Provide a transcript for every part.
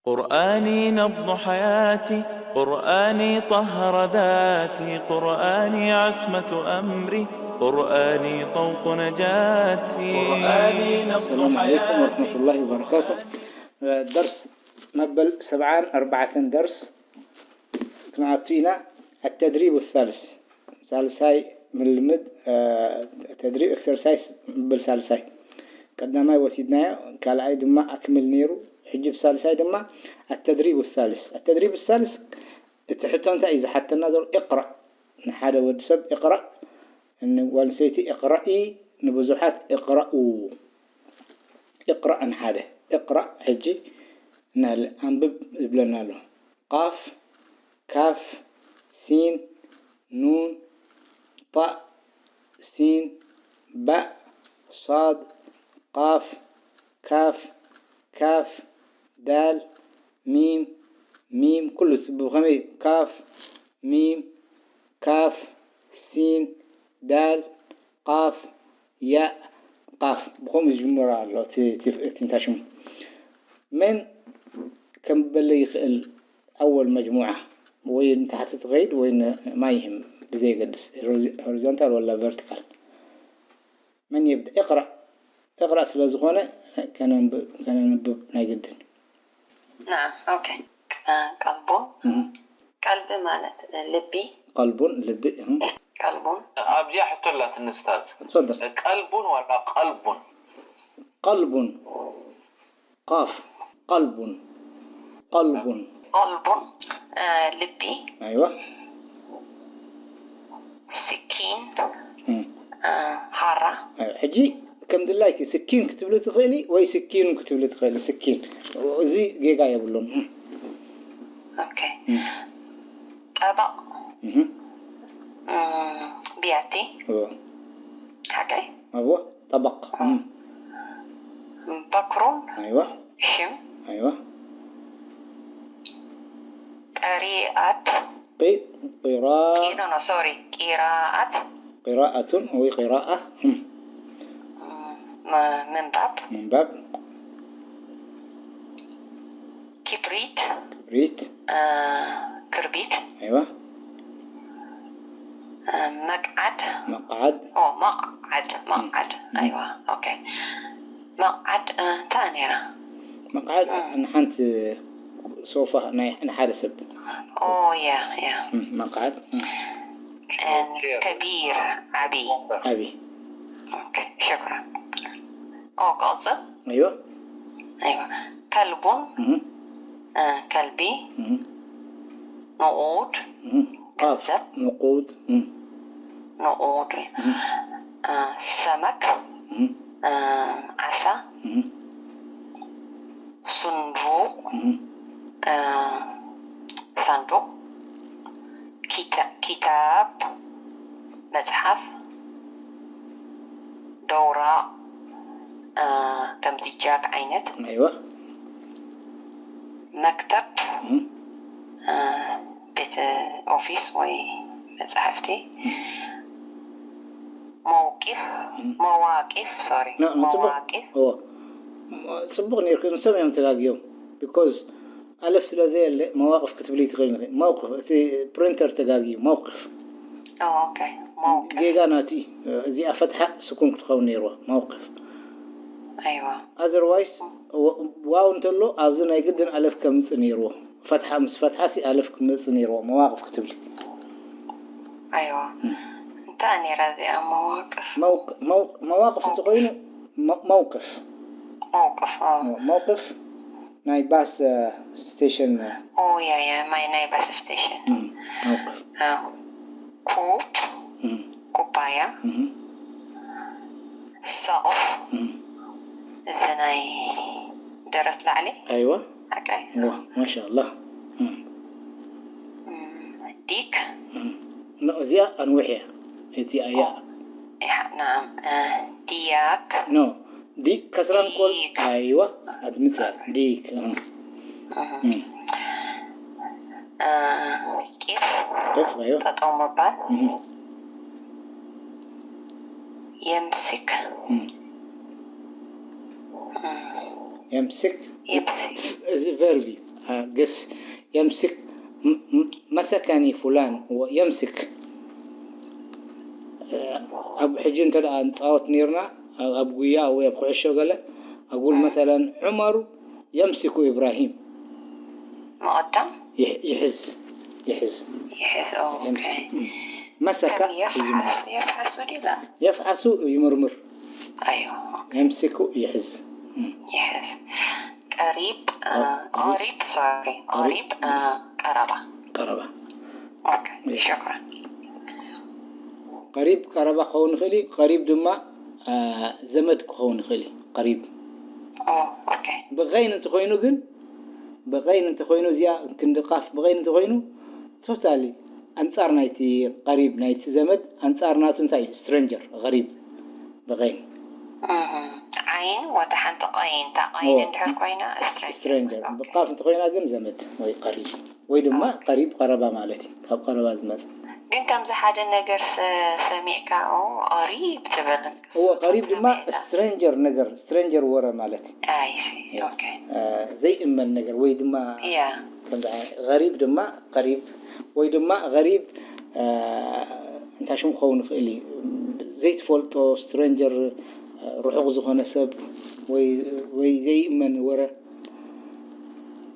قرآني نبض حياتي، قرآني طهر ذاتي، قرآني عصمة أمري، قرآني طوق نجاتي، قرآني نبض السلام عليكم ورحمة حياتي. الله وبركاته. درس مبل سبعان أربعة درس. ክንኣቱ ኢና። التدريب الثالث፣ ሳልሳይ ምልምድ፣ እ፣ ተድሪብ ኤክሰርሳይስ ምብል ሳልሳይ። ቀዳማይ ወሲድናዮ፣ ካልኣይ ድማ ኣክምል ነይሩ። ሕጂ ብሳልሳይ ድማ التدريب الثالث። التدريب الثالث እቲ ሕቶ እንታይ እዩ ዝሓተና ዘሎ? اقرأ። ንሓደ ወዲ ሰብ اقرأ፣ ንጓል ኣንስተይቲ اقرئي፣ ንብዙሓት اقرأوا። اقرأ ንሓደ። اقرأ ሕጂ እናለ ኣንብብ ዝብለና ኣሎ። ቃፍ፣ ካፍ፣ ሲን፣ ኑን፣ ጣእ፣ ሲን፣ ባእ፣ ሷድ፣ ቃፍ፣ ካፍ፣ ካፍ፣ ዳል፣ ሚም፣ ሚም፣ ኩሉ ብኸመይ እዩ? ካፍ፣ ሚም፣ ካፍ፣ ሲን፣ ዳል፣ ቃፍ፣ ያእ፣ ቃፍ። ብኸምኡ ዝጅምር ኣሎ እቲ፣ እቲ፣ እቲ እንታይ ሽሙ? መን ከንብበለይ ይኽእል? ኣወል መጅሙዓ ወይ ንታሕቲ ትኸይድ ወይ ን-፣ ማይህም ብዘየገድስ፣ ሆሪዞንታል ወላ ቨርቲካል። መን የብድእ? እቕራእ። እቕራእ ስለ ዝኾነ ከነንብ-፣ ከነንብብ ናይ ግድን። ናዓም፣ ኦኬ። ቀልቡን፣ እህ። ቀልቢ ማለት ልቢ። ቀልቡን ልቢ፣ እህ። ቀልቡን። ኣብዚኣ ሕቶ ኣላትኒ ኡስታዝ። ተፈደል። ቀልቡን ዋላ ቀልቡን? ቀልቡን። ቃፍ። ቀልቡን። ቀልቡን። ቀልቡን፣ እ፣ ልቢ። ኣይዋ። ስኪን፣ እም። እ፣ ሃራ። ኣይ፣ ሕጂ ከም ድላይኪ ስኪን ክትብሊ ትኽእሊ ወይ ስኪን ክትብሊ ትኽእሊ። ስኪን። እዚ ጌጋ የብሉን። እም። ኦኬ። እም። ጠበቕ። እህ። እም፣ ቢያቲ። እዎ። ሓቀይ? እዎ፣ ጠበቕ። እም። በክሩን። ኣይዋ። ሽም። ኣይዋ። ቀሪኣት። ቂ-፣ ቂራ-፣ ቂ-፣ ኖ፣ ኖ፣ ሶሪ። ቂራኣት። ቂራኣቱን ወይ ቂራኣ። እም። ም-፣ ምንባብ። ምንባብ። ክብሪት። ክብሪት። እ፣ ክርቢት። ኣይዋ። እ፣ መቅዓድ። መቅዓድ። ኦ፣ መቅዓድ፣ መቅዓድ። እም። ኣይዋ፣ ኦኬ። መቅዓድ፣ እ፣ እንታይ ነይራ? መቅዓድ እም። ንሓንቲ ሶፋ ናይ፣ ንሓደ ሰብ። ኦ፣ ያ፣ ያ። እም፣ መቅዓድ። እም። እ፣ ከቢር፣ ዓቢ። ዓቢ። ኦኬ፣ ሽክራን። ኦ፣ ክቕጽል? ኣይዋ። ኣይዋ። ከልቡን፣ እም። እ፣ ከልቢ። እም። ንቑድ። እም። ቃፍ። ገንዘብ። ንቑድ። እም። ንቑድ። እም። እ፣ ሰመክ። እም። እ፣ ዓሳ። እም። ስንዱቕ። እም። እ፣ ሳንዱቕ። ኪታ-፣ ኪታብ። መጽሓፍ። ደውራ፣ እ፣ ከም ድጃክ ዓይነት። ኣይዋ። መክተብ፣ እም። እ፣ ቤት ኦፊስ ወይ መጽሓፍቲ። እም። መውቂፍ፣ እም። መዋቂፍ፣ ሶሪ፣ ና-፣ ንጽቡቕ። መዋቂፍ። እዎ። ጽቡቕ ነይርኩ፣ ንሶም እዮም ተጋግዮም። ቢኮዝ ኣለፍ ስለ ዘየለ መዋቕፍ ክትብሊ ትኽእል ኢኺ። መውቅፍ፣ እቲ ፕሪንተር ተጋግዩ፣ መውቅፍ። ኦ፣ ኦኬ። መውቅፍ። ጌጋ ናቲ፣ እዚኣ ፈትሓ ስኩን ክትኸውን ነይርዋ፣ መውቅፍ። ኣይዋ። ኣዘርዋይስ፣ ወ-፣ ዋው እንተሎ፣ ኣብዚ ናይ ግድን ኣለፍ ከምጽእ ነይርዎ። ፈትሓ ምስ ፈትሓ ሲ ኣለፍ ክመጽእ ነይርዎ፣ መዋቕፍ ክትብሊ። ኣይዋ። እም። እንታይ ነይራ እዚኣ መዋቅፍ? መውቅ-፣ መውቅ-፣ መዋቕፍ እንተኾይኑ፣ መ-፣ መውቅፍ። መውቅፍ፣ ኦ። መውቅፍ ናይ ባስ፣ እ፣ ስቴሽን፣ እ፣ ኦ፣ ያ፣ ያ፣ ማይ ናይ ባስ ስቴሽን። እም፣ መውቅፍ። እ፣ ኩብ፣ እም። ኩባያ። እም። ሰቕፍ። እም። እዚ ናይ ደረት ላዕሊ። ኣይዋ። ሓቀይ። ዋ፣ ማሻኣላህ። እም። እም፣ ዲክ። እም። ኖ፣ እዚኣ ኣንዊሕ እያ። እዚኣ እያ። ኦ፣ እያ፣ ናዓም። እ፣ ድያክ። ኖ፣ ዲ-፣ ከስራን ኮል-፣ ዲክ። ኣይዋ፣ ኣድምጽ እያ። ዲክ፣ እም። እህ። እም። እ፣ ቂፍ። ቂፍ፣ ኣይዋ። ጠጠው ምባል። እም። የምስክ። እም። እም። የምስክ። የምስክ። እዚ ቨርብ እዩ። ግስ የምስክ፣ ም-፣ ም-፣ መሰከኒ ፉላን ወየምስክ። ኣብ ሕጂ እንተ ደኣ ንጻወት ኔርና፣ ኣብ፣ ኣብ ጉያ ወይ ኣብ ኩዕሾ ገለ፣ ኣጉል መሰለን ዑመሩ የምሲኩ ኢብራሂም። መቐዳም? ይሕ-፣ ይሕዝ፣ ይሕዝ። ይሕዝ፣ ኦ፣ ኦኬ። መሰካ ከም የፍሐስ፣ የፍሐሱ ዲዛ? የፍሐሱ ይምርምር። ኣዮ፣ የምሲኩ ይሕዝ። ይሕዝ። ቀሪብ፣ አ፣ ቀሪብ፣ ሶሪ፣ ቀሪብ፣ አ፣ ቀረባ። ቀረባ። ኦኬ፣ ሽክራን። ቀሪብ ቀረባ ክኸውን ይኽእል እዩ። ቀሪብ ድማ፣ አ፣ ዘመድ ክኸውን ይኽእል እዩ። ቀሪብ። ኦ፣ ኦኬ። ብቐይን እንተኾይኑ ግን፣ ብቐይን እንተኾይኑ እዚኣ ክንዲ ቃፍ ብቐይን እንተኾይኑ፣ ቶታሊ ኣንጻር ናይቲ ቀሪብ፣ ናይቲ ዘመድ ኣንጻር ናቱ እንታይ እዩ? ስትሬንጀር፣ ቐሪብ፣ ብቐይን። እህ፣ ዓይን ወደ ሓንቲ ቀይን፣ እታ ቀይን ኦ። እንድሕር ኮይና ስትሬንጀር። ስትሬንጀር። ብቃፍ እንተኾይና ግን ዘመድ ወይ ቀሪብ። ወይ ድማ ኦኬ። ቀሪብ ቀረባ ማለት እዩ። ካብ ቀረባ ዝመጽእ። ግን ከምዚ ሓደ ነገር ሰ-፣ ሰሚዕካ፣ ኦ፣ ቀሪብ ትብል። እወ፣ ቀሪብ ድማ ስትሬንጀር ነገር፣ ስትሬንጀር ወረ ማለት እዩ። ኣይ ሲ፣ ኦኬ። እ፣ ዘይእመን ነገር ወይ ድማ ያ። ከምዚ ዓይነት፣ ገሪብ ድማ ቀሪብ ወይ ድማ ገሪብ፣ እ፣ እንታይ ሽም ክኸውን ይኽእል እዩ? ዘይትፈልጦ ስትሬንጀር፣ እ፣ ርሑቕ ዝኾነ ሰብ ወይ፣ ወይ ዘይእመን ወረ።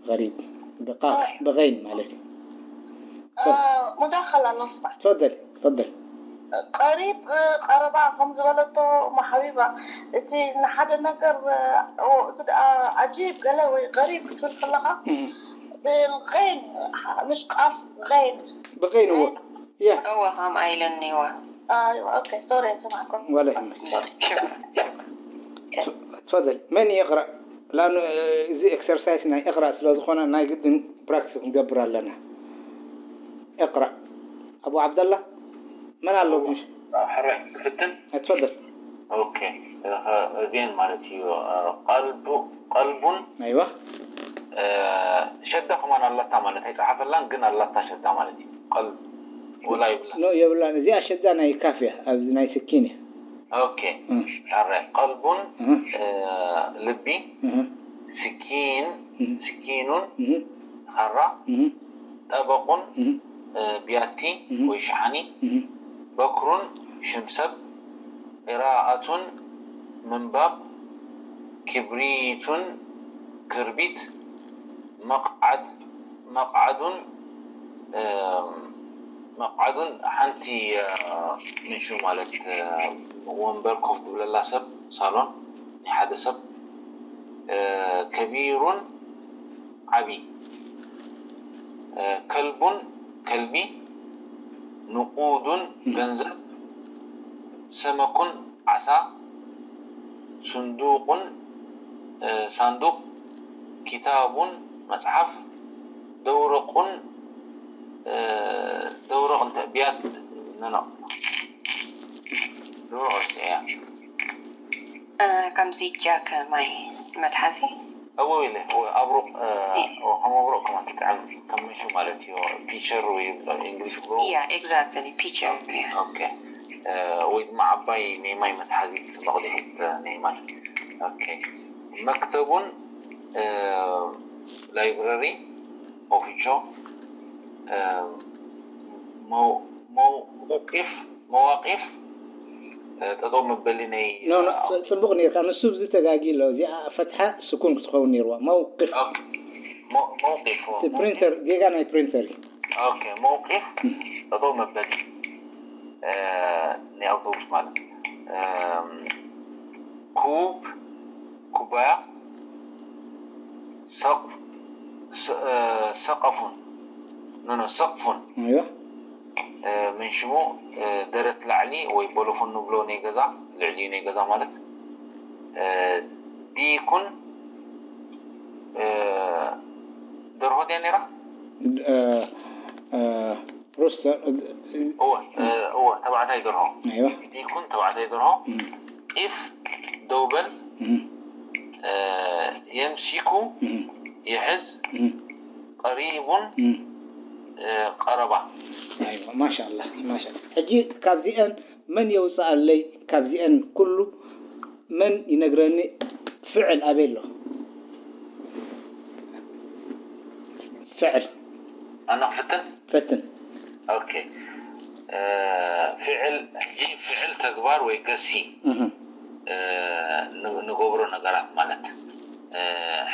غريب. بقاف، بغين ማለት እዩ። آه، مداخلة لو سمحت. تفضل، تفضل. قريب، آه، ቀረባ ከም ዝበለቶ ማሓቢባ እቲ ንሓደ ነገር፣ እ፣ ኦ፣ እቲ ደኣ ዓጂብ ገለ ወይ غريب ክትብል ከለኻ እም። ብغين፣ ምሽ ቃፍ غين። ብغين እዎ። ያ። እወ፣ ከምኣ ኢለኒ፣ እወ። أيوة، أوكي، سوري، سمعكم. ولا يهمك. شكرا، شكرا. تفضل. من يقرأ؟ لأنه، آه، እዚ ኤክሰርሳይስ ናይ እቕራእ ስለ ዝኾነ ናይ ግድን ፕራክቲስ ክንገብር ኣለና። እቕራእ። ኣቡ ዓብደላ፣ መን ኣሎ? ምሽ? ሕራይ ክፍትን። እ፣ ትፈደል። ኦኬ። እዚአን ማለት እዩ። ቀልቡ፣ ቀልቡን ኣይዋ። እ፣ ሸዳ ከማን ኣላታ ማለት ኣይጸሓፈላን፣ ግን ኣላታ ሸዳ ማለት እዩ። ቀልብ ወላ ይብላ። ኖ፣ የብላን። እዚኣ ሸዳ ናይ ካፍ እያ፣ ኣብዚ ናይ ስኪን እያ። ኦኬ። እም። ሕራይ ቀልቡን እህ። እ፣ ልቢ እህ። ስኪን እህ። ስኪኑን እህ። ኻራ እህ። ጠበቑን እህ። እ፣ ቢያቲ እህ። ወይ ሸሓኒ እህ። በክሩን ሽም ሰብ ቂራኣቱን ምንባብ ክብሪቱን ክርቢት መቕዓድ መቕዓዱን እ፣ መቕዓዱን ሓንቲ እ፣ ምንሹ ማለት እ፣ ወንበር ኮፍ ትብለላ ሰብ ሳሎን ናይ ሓደ ሰብ እ፣ ከቢሩን ዓቢ እ፣ ከልቡን ከልቢ ንቁዱን ገንዘብ ሰመኩን ዓሳ ሱንዱቁን እ፣ ሳንዱቅ ኪታቡን መጽሓፍ ደውረቁን እ፣ ደውረቅ እንተ ቢያት ነኖ ደውረቅ እያ እ፣ ከምዚ ጃክ ማይ መትሓዚ እዎ ኢለ እዎ ኣብሩቕ እ፣ እዎ ከም ኣብሩቕ ከማን ትጥዕም ከም ምንሹ ማለት እዩ ፒቸር ወይ እንግሊሽ ብሎ ያ ኤግዛክትሊ ፒቸር ኦኬ እ፣ ወይ ድማ ዓባይ ናይ ማይ መትሓዚት መቕድሒት ናይ ማይ ኦኬ መክተቡን እ፣ ላይብረሪ ኦፊቾ እ፣ መው- መውቁፍ መዋቂፍ እ፣ ጠጠው መበሊ ናይ ኖ ኖ፣ ጽ- ጽቡቕ ነርካ። ንሱ ብዚ ተጋጊ ኣሎ። እዚኣ ፈትሓ ስኩን ክትኸውን ነርዋ። መውቅፍ። ኦኬ። መው- መውቂፍ እቲ ፕሪንተር፣ ጌጋ ናይ ፕሪንተር እዩ። ኦኬ መውቂፍ ጠጠው መበሊ እ፣ ናይ ኣውቶቡስ ማለት እ፣ ኩብ ኩባያ ሰቕ- ሰ- እ፣ ሰቐፉን ኖ ኖ ሰቕፉን ኣይዋ። እ፣ ምን ሽሙ እ፣ ደረት ላዕሊ ወይ ቦሎፎን ንብሎ ናይ ገዛ ልዕሊኡ ናይ ገዛ ማለት እ፣ ዲኩን እ፣ ደርሆ ድያ ነይራ? እ፣ እ፣ ሮስተር፣ እ፣ እወ እ፣ እወ ተባዕታይ ደርሆ ኣይዋ። ዲኩን ተባዕታይ ደርሆ እም፣ ቂፍ ደውበል እም፣ እ፣ የምሲኩ እም፣ ይሕዝ እም፣ ቀሪቡን እም። እ፣ ቀረባ ኣይዋ፣ ማሻላ፣ ማሻላ። ሕጂ ካብዚአን መን የውፅኣለይ? ካብዚአን ኩሉ መን ይነግረኒ? ፍዕል ኣበይ ኣሎ? ፍዕል ኣነ ክፍትን። ፈትን። ኦኬ። እ፣ ፍዕል፣ ሕጂ ፍዕል ተግባር ወይ ገሲ፣ እህ። እ፣ ን-፣ ንገብሮ ነገራት ማለት፣ እ፣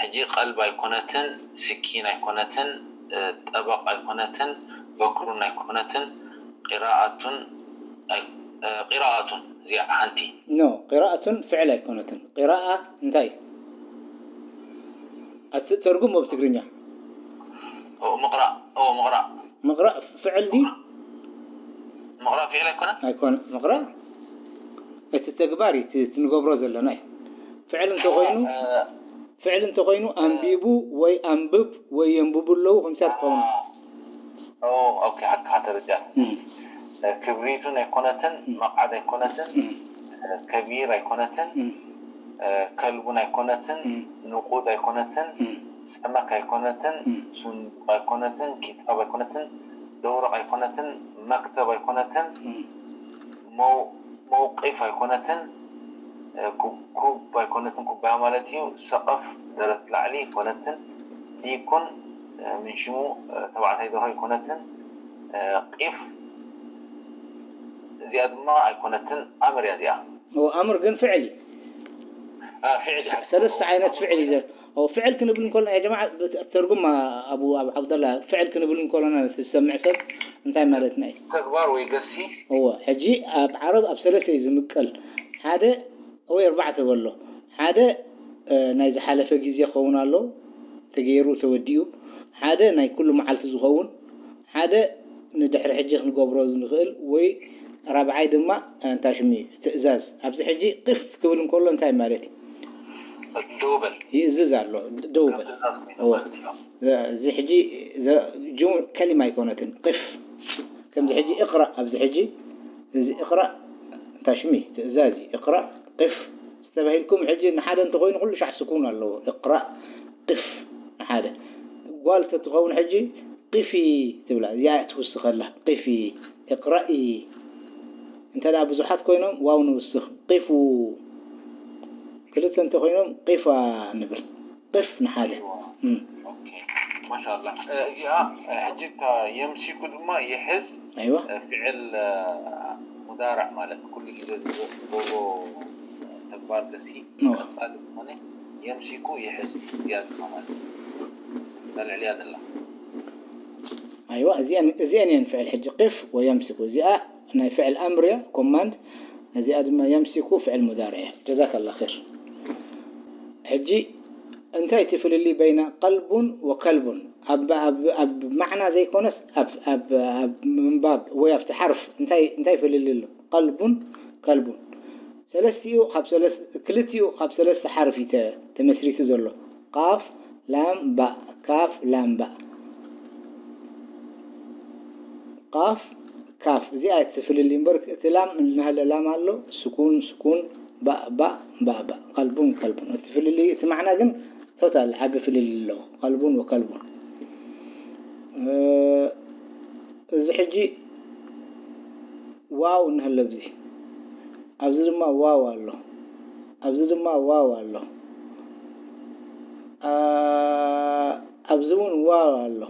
ሕጂ ቀልብ ኣይኮነትን፣ ስኪን ኣይኮነትን፣ እ፣ ጠበቕ ኣይኮነትን፣ በክሩን ኣይኮነትን፣ ቂራኣቱን ኣይ-፣ እ፣ ቂራኣቱን እዚኣ ሓንቲ። ኖ፣ ቂራኣቱን ፍዕል ኣይኮነትን። ቂራኣ እንታይ? ኣቲ ተርጉም ኣብ ትግርኛ። ኦ፣ ምቕራእ። ኦ፣ ምቕራእ። ምቕራእ ፍዕል ድዩ? ምቕራእ ፍዕል ኣይኮነ? ኣይኮነ። ምቕራእ እቲ ተግባር እዩ፣ እቲ፣ እቲ ንገብሮ ዘለና እዩ። ፍዕል እንተኾይኑ፣ እ፣ ፍዕል እንተኾይኑ ኣንቢቡ ወይ ኣንብብ ወይ የንብቡ ኣለዉ ከምዚኣ ትኸውን። ኦ፣ ኦኬ፣ ሓካ ተረዲኣ። እም፣ ክብሪቱን ኣይኮነትን፣ እም። መቕዓድ ኣይኮነትን፣ እም፣ ከቢር ኣይኮነትን፣ እም፣ ከልቡን ኣይኮነትን፣ እም። ንቁድ ኣይኮነትን፣ እም። ሰመክ ኣይኮነትን፣ እም። ሱንዱቕ ኣይኮነትን፣ ኪታብ ኣይኮነትን፣ ደውረቕ ኣይኮነትን፣ መክተብ ኣይኮነትን፣ እም። መው-፣ መውቂፍ ኣይኮነትን፣ እ፣ ኩብ-፣ ኩብ ኣይኮነትን፣ ኩባያ ማለት እዩ። ሰቐፍ፣ ደረት ላዕሊ ኣይኮነትን፣ ዲኩን፣ እ፣ ምን ሽሙ፣ እ፣ ተባዕታይ ደርሆ ኣይኮነትን፣ እ፣ ቂፍ፣ እዚኣ ድማ ኣይኮነትን፣ ኣምር እያ እዚኣ። ኦ፣ ኣምር ግን ፍዕል እዩ። አ፣ ፍዕል እያ። ሰለስተ ዓይነት ፍዕል እዩ ዘ-፣ ኦ፣ ፍዕል ክንብል እንከሎ፣ ያ ጀማዓ፣ ብት-፣ ተርጉም ኣቡ፣ ኣቡ ዓብደላ፣ ፍዕል ክንብል እንከሎና ዝሰምዕ ሰብ እንታይ ማለትና እዩ? ተግባር ወይ ገሲ። እወ፣ ሕጂ ኣብ ዓረብ ኣብ ሰለስተ እዩ ዝምቀል። ሓደ ወይ ኣርባዕተ በሎ። ሓደ፣ እ፣ ናይ ዝሓለፈ ግዜ ክኸውን ኣሎ፣ ተገይሩ ተወዲኡ። ሓደ ናይ ኩሉ መዓልቲ ዝኸውን፣ ሓደ ንድሕሪ ሕጂ ክንገብሮ ንኽእል፣ ወይ ራብዓይ ድማ፣ እ፣ እንታይ ሽሙ እዩ? ትእዛዝ። ኣብዚ ሕጂ ቂፍ ክብል እንከሎ እንታይ ማለት እዩ? ደው በል። ይእዝዝ ኣሎ፣ ደው በል። ትእዛዝ ኮይኑ እወ። ማለት እዩ። እዚ ሕጂ ዘ-፣ ጁም-፣ ከሊማ ኣይኮነትን። ቂፍ። ከምዚ ሕጂ እቕራእ፣ ኣብዚ ሕጂ እዚ እቕራእ እንታይ ሽሙ እዩ? ትእዛዝ እዩ። እቕራእ፣ ቂፍ ተባሂልኩም ሕጂ ንሓደ እንተኾይኑ ኩሉ ሻዕ ስኩን ኣለዎ። እቕራእ፣ ቂፍ ንሓደ። ጓል ተትኸውን ሕጂ ቂፊ ትብላ። እዚኣ ትውስኸላ። ቂፊ፣ እቕራኢ። እንተ ደኣ ብዙሓት ኮይኖም ዋው ንውስኽ። ቂፉ። ክልተ እንተኾይኖም ቂፋ ንብል። ቂፍ ንሓደ። እም። ኦኬ። ማሻኣላ። እ፣ እዚኣ፣ እ፣ ሕጂ እታ የምሲኩ ድማ ይሕዝ፣ ኣይዋ። እ፣ ፍዕል፣ እ፣ ሙዳርዕ ማለት ኩሉ ግዜ ዝገብሮ ተግባር ገሲ እዋ። ቀጻሊ ዝኾነ የምሲኩ ይሕዝ። እዚኣ ድማ ማለት እዛ ልዕሊያ ዘላ። ኣይዋ፣ እዚኣን፣ እዚኣን እየን ፍዕል ሕጂ ቂፍ ወየምሲኩ። እዚኣ ናይ ፍዕል ኣምር እያ፣ ኮማንድ። እዚኣ ድማ የምሲኩ ፍዕል ሙዳርዕ እያ። ጀዛከላ ኸይር። ሕጂ እንታይ እቲ ፍልልይ በይና ቀልቡን ወከልቡን? ኣብ፣ ኣብ፣ ኣብ ማዕና ዘይኮነስ ኣብ፣ ኣብ፣ ኣብ ምንባብ ወይ ኣብቲ ሓርፍ እንታይ፣ እንታይ ፍልልይ ኣሎ? ቀልቡን ከልቡን። ሰለስቲኡ ካብ ሰለስ-፣ ክልቲኡ ካብ ሰለስተ ሓርፍ እዩ ተ-፣ ተመስሪቱ ዘሎ። ቃፍ፣ ላም፣ ባእ። ካፍ፣ ላም፣ ባእ። ቃፍ፣ ካፍ። እዚኣ እያ እቲ ፍልልይ እምበር፣ እቲ ላም እናሃለ ላም ኣሎ፣ ስኩን፣ ስኩን፣ ባእ፣ ባእ፣ ባእ፣ ባእ። ቀልቡን ከልቡን። እቲ ፍልልይ፣ እቲ ማዕና ግን ቶታል ዓቢ ፍልልይ ኣለዎ። ቀልቡን ወከልቡን። እ፣ እዚ ሕጂ ዋው እንሀለ ኣብዚ። ኣብዚ ድማ ዋው ኣሎ። ኣብዚ ድማ ዋው ኣሎ። ኣ-፣ ኣብዚ እውን ዋው ኣሎ።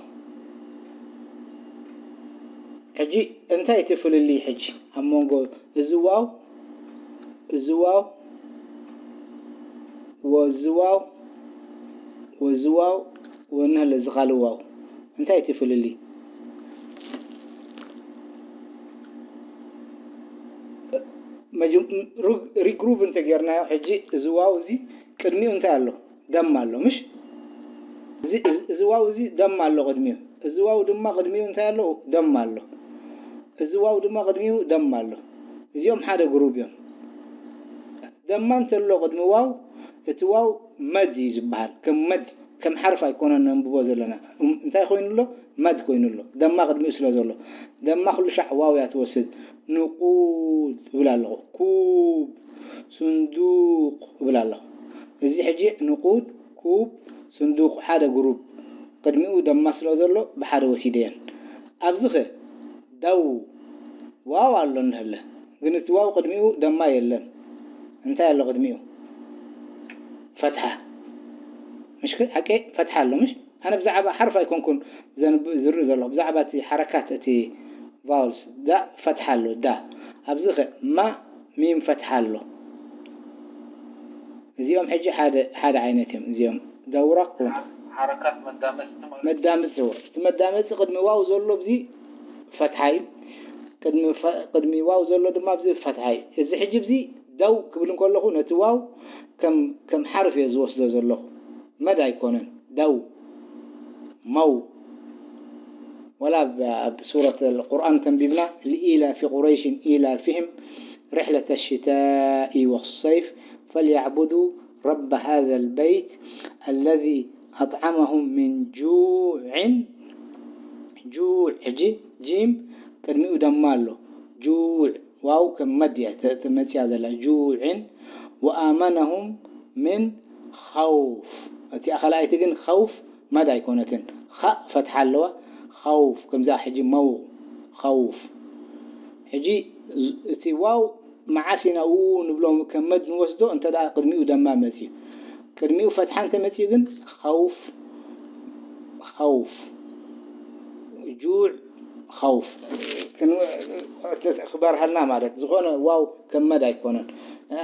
ሕጂ እንታይ እቲ ፍልልይ ሕጂ ኣብ መንጎ እዚ ዋው፣ እዚ ዋው፣ ወዚ ዋው፣ ወዚ ዋው፣ ወንህለ እዚ ካልእ ዋው? እንታይ እቲ ፍልልይ? መጀ-፣ ሩ-፣ ሪግሩቭ እንተጌርናዮ፣ ሕጂ እዚ ዋው እዚ ቅድሚኡ እንታይ ኣሎ? ደም ኣሎ፣ ምሽ? እዚ፣ እዚ፣ እዚ ዋው እዚ ደም ኣሎ ቅድሚኡ። እዚ ዋው ድማ ቅድሚኡ እንታይ ኣሎ? ደም ኣሎ። እዚ ዋው ድማ ቅድሚኡ ደም ኣሎ። እዚኦም ሓደ ግሩብ እዮም። ደማ እንተሎ ቅድሚ ዋው፣ እቲ ዋው መድ እዩ ዝበሃል። ከም መድ፣ ከም ሓርፍ ኣይኮነን ነንብቦ ዘለና። እም-፣ እንታይ ኮይኑ ኣሎ? መድ ኮይኑ ኣሎ። ደማ ቅድሚኡ ስለ ዘሎ። ደማ ኩሉ ሻዕ ዋው እያ ትወስድ። ንቁድ እብል ኣለኹ። ኩብ፣ ስንዱቕ እብል ኣለኹ። እዚ ሕጂ ንቁድ፣ ኩብ፣ ስንዱቕ ሓደ ግሩብ። ቅድሚኡ ደማ ስለ ዘሎ ብሓደ ወሲደየን። ኣብዚኸ ደው ዋው ኣሎ እንሀለ። ግን እቲ ዋው ቅድሚኡ ደማ የለን። እንታይ ኣሎ ቅድሚኡ? ፈትሓ። ምሽ ከ? ሓቀይ? ፈትሓ ኣሎ፣ ምሽ? ኣነ ብዛዕባ ሓርፍ ኣይኮንኩን ዘንብ ዝርኢ ዘለኹ፣ ብዛዕባ እቲ ሓረካት እቲ vowels። ዳ ፈትሓ ኣሎ፣ ዳ። ኣብዚ ኸ ማ ሚም ፈትሓ ኣሎ። እዚኦም ሕጂ ሓደ ሓደ ዓይነት እዮም። እዚኦም ደውራቕ እውን ሓረካት መዳመፅቲ ማለት መዳመፅቲ፣ እዎ። እቲ መዳመፂ ቅድሚ ዋው ዘሎ ኣብዚ ፈትሓ እዩ። ቅድሚ ፈ- ቅድሚ ዋው ዘሎ ድማ ኣብዚ ፈትሓ እዩ። እዚ ሕጂ ኣብዚ ደው ክብል እንከለኹ ነቲ ዋው ከም ከም ሓርፍ እየ ዝወስዶ ዘለኹ። መድ ኣይኮነን። ደው መው ወላ ኣብ ሱረት ቁርኣን ተንቢብና لإيلاف قريش إيلافهم رحلة الشتاء والصيف فليعبدوا رب هذا البيت الذي أطعمهم من جوع ጁዕ ሕጂ ጂም ቅድሚኡ ደማ ኣሎ። ጁዕ ዋው ከም መድ እያ ተ- ተ- መፅያ ዘላ። ጁዕን ወኣመነሁም ምን ኸውፍ። እቲኣ ካልኣይቲ ግን ኸውፍ መድ ኣይኮነትን። ኻእ ፈትሓ ኣለዋ። ኸውፍ ከምዛ ሕጂ መው ኸውፍ። ሕጂ ዝ- እቲ ዋው መዓስ ኢና ኡ ንብሎ ከም መድ ንወስዶ እንተ ደኣ ቅድሚኡ ደማ መፅዩ። ቅድሚኡ ፈትሓ እንተ መፅዩ ግን ኸውፍ ኸውፍ ጁዕ ኸውፍ ክበርሃልና ማለት ዝኾነ ዋው ከም መድ ኣይኮነን።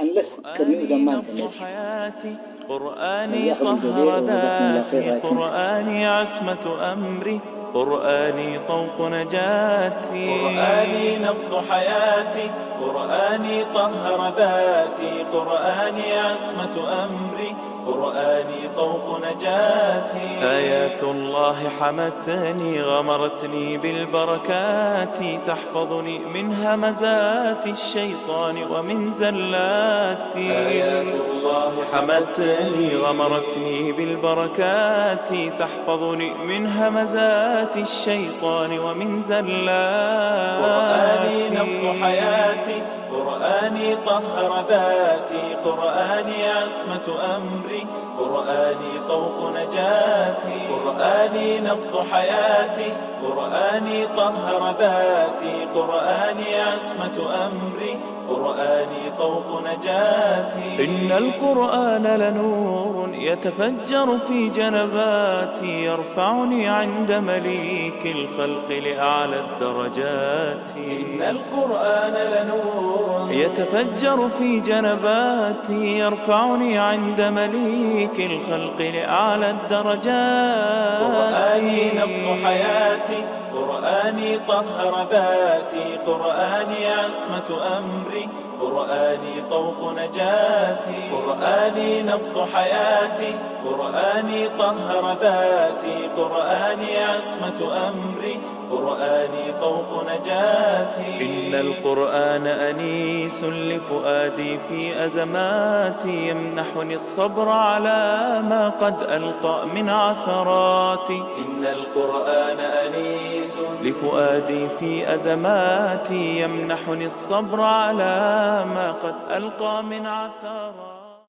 ኣንለስ ቅድሚኡ ደማ እንተ መፅዩ። قرآني طهر ذاتي قرآني عصمة أمري قرآني طوق نجاتي قرآني نبض حياتي قرآني طهر ذاتي قرآني عصمة أمري قرآني طوق نجاتي آيات الله حمتني غمرتني بالبركات تحفظني من همزات الشيطان ومن زلاتي آيات الله حمتني غمرتني بالبركات تحفظني من همزات الشيطان ومن زلاتي قرآني نبض حياتي قرآني طهر ذاتي قرآني عصمة أمري قرآني طوق نجاتي قرآني نبض حياتي قرآني طهر ذاتي قرآني عصمة أمري قرآني طوق نجاتي إن القرآن لنور يتفجر في جنباتي يرفعني عند مليك الخلق لأعلى الدرجات إن القرآن لنور يتفجر في جنباتي يرفعني عند مليك الخلق لأعلى الدرجات قرآني نبض حياتي قرآني طهر ذاتي قرآني عصمة أمري قرآني طوق نجاتي قرآني نبض حياتي قرآني طهر ذاتي قرآني عصمة أمري قرآني طوق نجاتي إن القرآن أنيس لفؤادي في أزماتي يمنحني الصبر على ما قد ألقى من عثرات إن القرآن أنيس لفؤادي في أزماتي يمنحني الصبر على ما قد ألقى من عثرات